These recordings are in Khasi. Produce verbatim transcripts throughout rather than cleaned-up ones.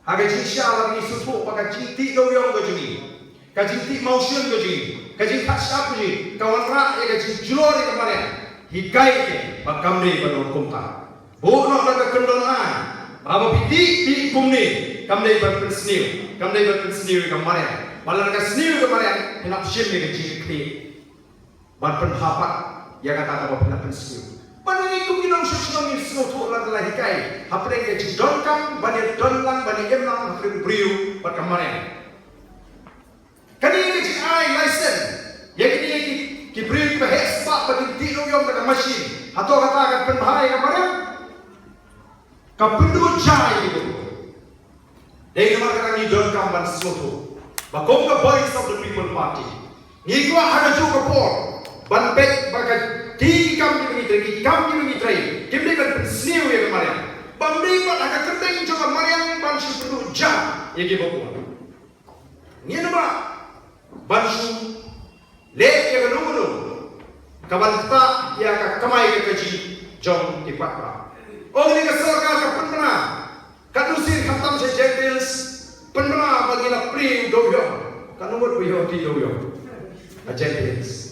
Ha ka jingshisha la ngi sngewthuh ba ka jingtih dewiong ka jong ngi, ka jingtih mawshun ka jong ngi, ka jingtah shyiap ka jong ngi, ka wanrah ïa ka jingjulor ïa ka mariang. Hikai te ba kam dei ban long kumta. Buh noh da ka kyndon ai. Haba phi tih, tih kumne, kam dei ban pynsniew, kam dei ban pynsniew ïa ka mariang. Ba lada ka sniew ïa ka mariang, phin hap shim ïa ka jingkitkhlieh ban pynbha pat ïa kata kaba phi la pynsniew. Ba ngi kum ki nongshong shnong ngi sngewthuh lada la hikai hapdeng ka jingdonkam ban ïa don lang ban ïa im lang hapdeng u briew bad ka mariang. Kane ka jingai license ïa kine ki, ki briew kiba heh spah ba kin tih dewiong da ka machine, hato kata kan pynbha ïa ka mariang? Ka pynduh jai ïa ki briew. Dei namar kata ngi donkam ban sngewthuh ba kum ka Voice of the People Party ngi kwah ha kajuh ka por ban peit ba ka, ki kam kiba ngi trei, ki kam kiba ngi trei kim dei ban pynsniew ïa ka mariang. Bym dei pat ha ka kyrteng jong ka mariang ban shu pynduh jai ïa kiba bun. Ngim lah ban shu leh ïa kano kano kaban ktah ïa ka kamai ka kajih jong ki paidbah. Ong ïa ka sorkar ka pynbna, katno sien khamtam sha Jaintia Hills, pynbna ba ngi la plie dewiong. Katno ngut ba ïoh tih dewiong ha Jaintia Hills?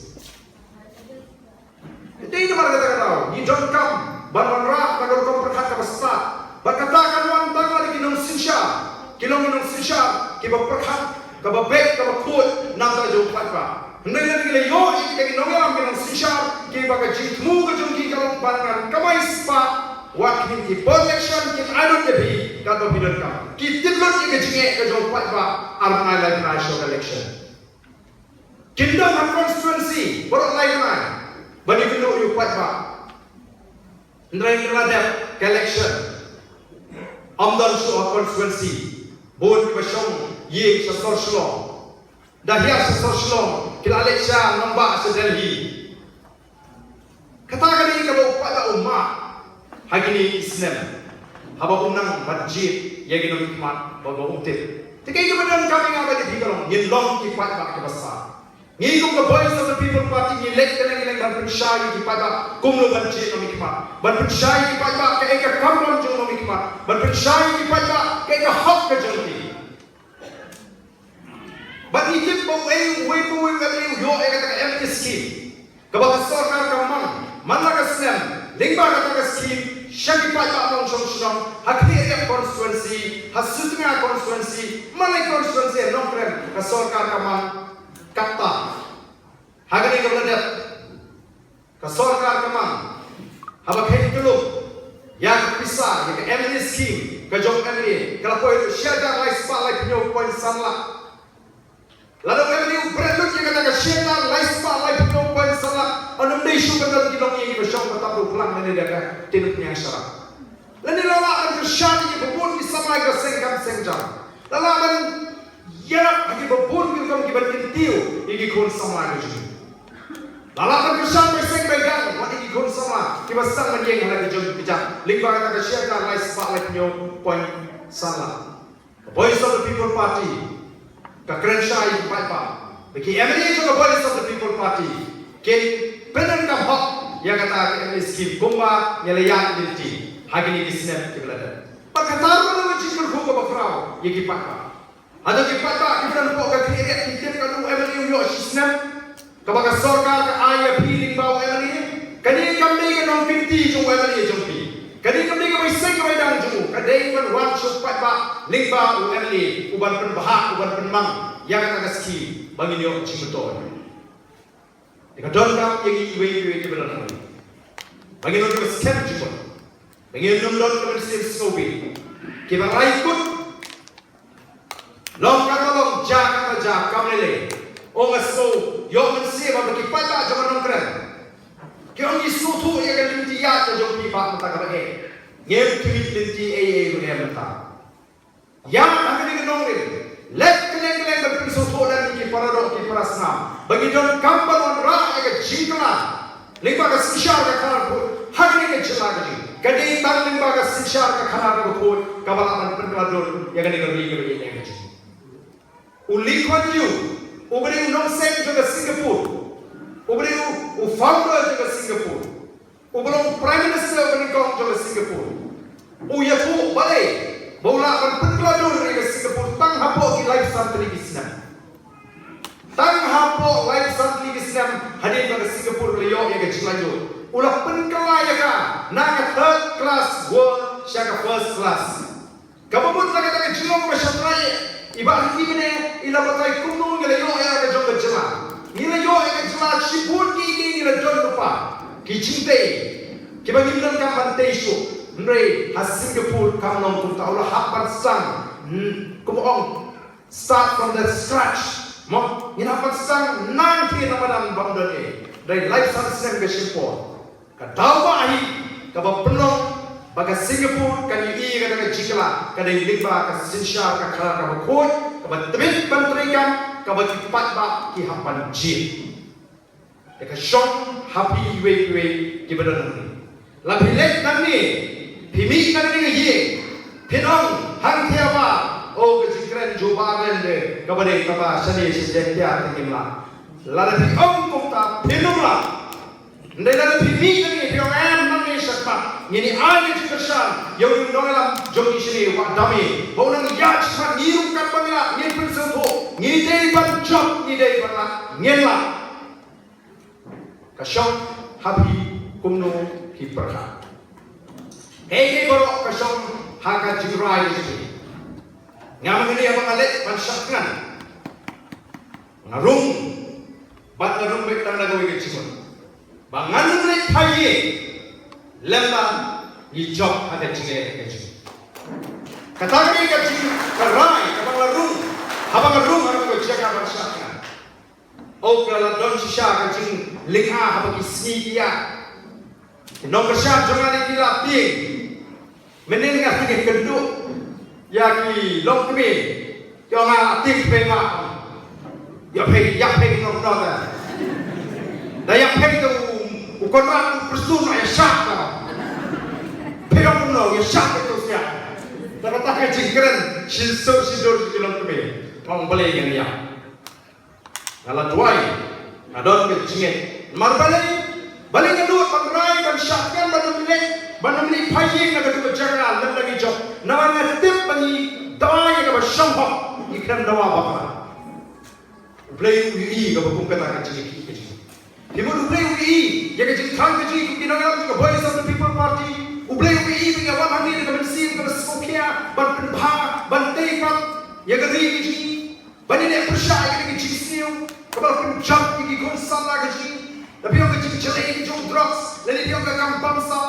Dei namar kata ka daw ngi donkam ban wanrah da ka rukom pyrkhat kaba stad. Bad kata kan wan tang na ki nongsynshar, ki long ki nongsynshar kiba pyrkhat kaba beit kaba khuid na ka bynta jong u paidbah. Hynrei lada ngi la ïoh ïa kita ki nongïalam ki nongsynshar kiba ka jingthmu ka jong ki ka long ban ngan kamai spah, wat kin ki por election kin ai lut ïa phi katba phi donkam. Ki tip lut ïa ka jingeh ka jong u paidbah ar bnai lai bnai sha ka election. Kin don ha constituency baroh lai bnai ban ïakynduh ïa u paidbah. Hynrei hynrei la dep ka election, ym don shuh ha constituency. Bun kiba shong ïing sha sor Shillong, da hiar sha sor Shillong, ki la leit sha nongbah sha Delhi. Kata ka dei kaba u paidbah u mad ha kine ki snem, haba u nang ban jied ïa ki nongmihkhmat ba, ba um tip. Te kaei kaba donkam ïa nga bad ïa phi ka long ngin long ki paidbah kiba stad. Ngi kum ka Voice of the People Party ngi leit kylleng kylleng ban pynshai ïa ki paidbah kumno ban jied nongmihkhmat, ban pynshai ïa ki paidbah kaei ka kamram jong nongmihkhmat, ban pynshai ïa ki paidbah kaei ka hok ka jong ki. Bad ngi tip ba uwei uwei pa uwei u M L A u ïoh ïa kata ka M L A scheme kaba ka sorkar ka mang man la ka snem lyngba kata ka scheme sha ki paidbah nongshong shnong ha Khliehriat constituency, ha Sutnga constituency, man la constituency ha Nongkrem ka sorkar ka mang katta. Ha kane kaba la dep ka sorkar ka mang, haba kheiñ kyllup ïa ka pisa ïa ka M L A scheme ka jong M L A ka la poi haduh shi hajar lai spah laiphew hynñiew point san lak. Lada u M L A u bret lut ïa kata ka shi hajar lai spah laiphew hynñiew point san lak, ym dei shuh ban don ki longïing kiba shong ba tap da u phlang lane da ka tin u phniang sharak. Lane la lah ban kyrshan ïa kiba bun ki samla kiba seng kam seng jam. La lah ban ïarap ha kiba bun ki rukom kiban kyntiew ïa ki khun samla ka jong ngi. La lah ban kyrshan bai seng bai dang wat ïa ki khun samla kiba sdang ban ïeng ha la ka jong ka jam lyngba kata ka shi hajar lai spah laiphew hynñiew point san lak. Ka Voice of the People Party ka kren shai ïa ki paidbah ba ki M L A jong ka Voice of the People Party kin pyndonkam hok ïa kata ka M L A scheme kumba ngi la ïaid lynti ha kine ki snem kiba la dep. Bad kata ruh ka long ka jingkyrkhu kaba khraw ïa ki paidbah. Hato ki paidbah kiba don hapoh ka Khliehriat ki tip katno u M L A u ïoh shisnem kaba ka sorkar ka ai ïa phi lyngba u M L A? Kane kam dei ka nongkynti jong u M L A jong phi. Kane kam dei ka bai seng ka bai dang jong u. Ka dei ban wan sha u paidbah lyngba u M L A uban pynbha, uban pynmang ïa kata ka scheme ba ngin ïoh jingmyntoi. Te ka donkam ïa ngi iwei pa iwei kiba don hangne ba ngin long kiba skhem jingmut, ba ngin ym don ka mynsiem sngewbha, kiba rai kut. Long kaba long, jia kaba jia, kam lei lei. Ong nga sngew ïoh mynsiem ba ki paidbah jong ka Nongkrem ki ong ngi sngewthuh ïa ka lynti ïaid ka jong phi bad mynta kaba eh ngim tip lynti ei ei ruh mynta. Ïa kane ka nongrim, leit kylleng kylleng ban pynsngewthuh lem ïa ki para doh ki para snam ba ngi donkam ban wanrah ïa ka jingkylla lyngba ka synshar ka khadar khuid ha kane ka jylla ka jong ngi. Ka dei tang lyngba ka synshar ka khadar kaba khuid kaba lah ban pynkylla dur ïa kane ka ri kaba ïeit ka jong ngi. U Lee Kuan Yew, uba dei u nongseng jong ka Singapore, uba dei u, u founder jong ka Singapore, uba long Prime Minister uba nyngkong jong ka Singapore, u ïathuh balei ba u lah ban pyn Ka dur ïa ka Singapore tang hapoh ki laiphew san tylli ki snem. Tang hapoh laiphew san tylli ki snem hadien ba ka Singapore ka la ïoh ïa ka jinglaitluid, u la pynkylla ïa ka na ka third class world sha ka first class. Kaba mut na kata ka jinglong ba shatrai, i Bah Ricky mynne i la batai kumno ngi la ïoh ïa ka jong ka jylla. Ngi la ïoh ïa ka jylla shibun ki, ki ngi la don lypa, ki jingtei kiba ngim donkam ban tei shuh. Hynrei ha Singapore kam long kumta, u la hap ban sdang, hmm, kumba ong, start from the scratch. Mo, ngin hap ban sdang nangthie na madan bym don ei. Dei laiphew san snem ka shim por. Ka daw ba hi kaba pynlong ba ka Singapore kan ïohi ïa kata ka jingkylla ka dei lyngba ka synshar ka khadar kaba khuid, kaba tbit ban treikam, kaba ki paidbah ki hap ban jied. Te ka shong ha phi iwei pa iwei kiba don hangne. La phi leit nangne, phi mih nangne ha ïing, phin ong hangthie ba, o, ka jingkren jong u Bah Ardent de kaba dei kaba shane sha Jaiñtia te ngim lah. Lada phi ong kumta phin ym lah. Hynrei lada phi mih nangne phi ong, em, nangne shakhmat ngin ïa ai ka jingkyrshan ïa u nongïalam jong ngi shane, Bah Dame, ba un nang ïaid shakhmat, ngi ruh katba ngi lah ngin pynsngewthuh, ngi dei ban jop, ngi dei ban lah, ngin lah. Ka shong ha phi kumno phi pyrkhat. Kaei kaei baroh ka shong ha ka jingrai jong phi. Nga mynne haba nga leit ban shah thngan, nga rung bad nga rung beit tang da kawei ka jingmut ba ngan ym leit phai ïing lymda ngi jop ha ka jingeh ka jong ngi. Kata ka dei ka jingrai kaba nga rung haba nga rung ha kawei ka jaka ban shah thngan. O, ka la don shisha ka jinglyngngoh haba ki sngi ki ïaid. Ki nongkyrshan jong nga ki la tieng. Mynnin nga kynduh ïa ki longkmie, ki ong, ah, tieng phi ma. Ïa phi, ïa phi nong nong da. Da ïa phi tu u Konrad u Prestone ïa shah da. Phi ong nong ïa shah tu sia. Da kata ka jingkren shisha shisha ki longkmie. Ong balei ngan ïa. Nga la duwai, nga don ka jingngeit. Namar balei, balei nga duh ban rai, ban shah thngan, ban ym leit, ban ym leit phai ïing na katu ka jaka lymda ngi jop. Namar nga tip ba ngi dawa ïa kaba shong hok, ngi khlem dawa bakla. U Blei u ïohi kaba kum kata ka jingngeit ka jingngeit. Phi mut U Blei u ïohi ïa ka jingthrang ka jingngeit kum ki nongïalam jong ka Voice of the People Party. U Blei u ïohi ba ngi wan hangne da ka mynsiem kaba sngewkhia, ban pynbha, ban tei pat ïa ka ri ka jingngeit. Ban ïaleh pyrshah ïa kane ka jingsniew kaba la pynjot ïa ki khun samla ka jong ngi. Lada phi ong ka jingjlei ka jong drugs, lane phi ong ka kam bamsap.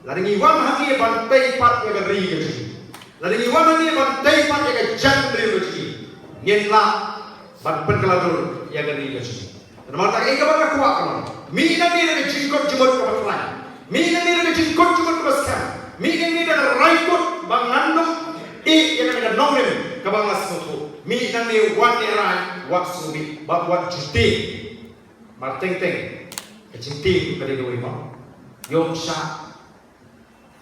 Lada ngi wan hangne ban tei pat ïa ka ri ka jong ngi, lada ngi wan hangne ban tei pat ïa ka jaitbynriew ka jong ngi, ngin lah ban pynkylla dur ïa ka ri ka jong ngi. Namar kata kaei kaba nga kwah ka long, mih nangne da ka jingkut jingmut kaba trai. Mih nangne da ka jingkut jingmut kaba skhem. Mih nangne da ka rai kut ba ngan ym ïeh ïa kane ka nongrim kaba nga sngewthuh. Mih nangne wat ïarai, wat sngewbit bad wat ju tieng. Mar teng teng ka jingtieng ka dei kawei mo. Ïoh shah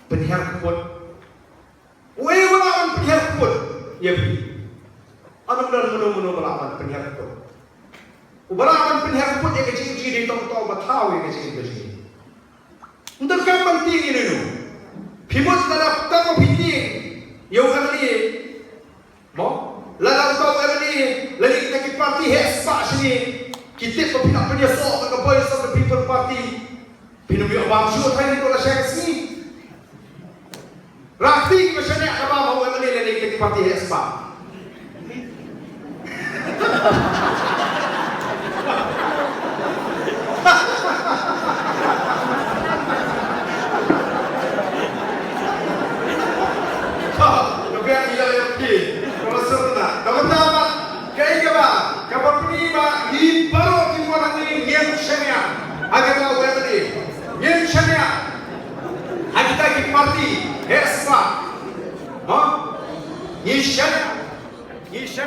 pynhiar kput. Uei ba lah ban pynhiar kput ïa phi? Ym don mano mano ba lah ban pynhiar kput. Uba lah ban pynhiar kput ïa ka jingim jong ngi dei tang uta uba thaw ïa ka jingim ka jong ngi. Ym donkam ban tieng ïano ïano. Phi mut lada tang ba phi tieng ïa u MLA, mo, lada uta u MLA lane kita ki party heh spah shane ki tip ba phi nang pynïasoh bad ka Voice of the People Party. Phin ym ïoh bam shuh tang ïa ka la shai ka sngi. Ra kti kiba shaniah ka bam ha u MLA lane kita ki party heh spah.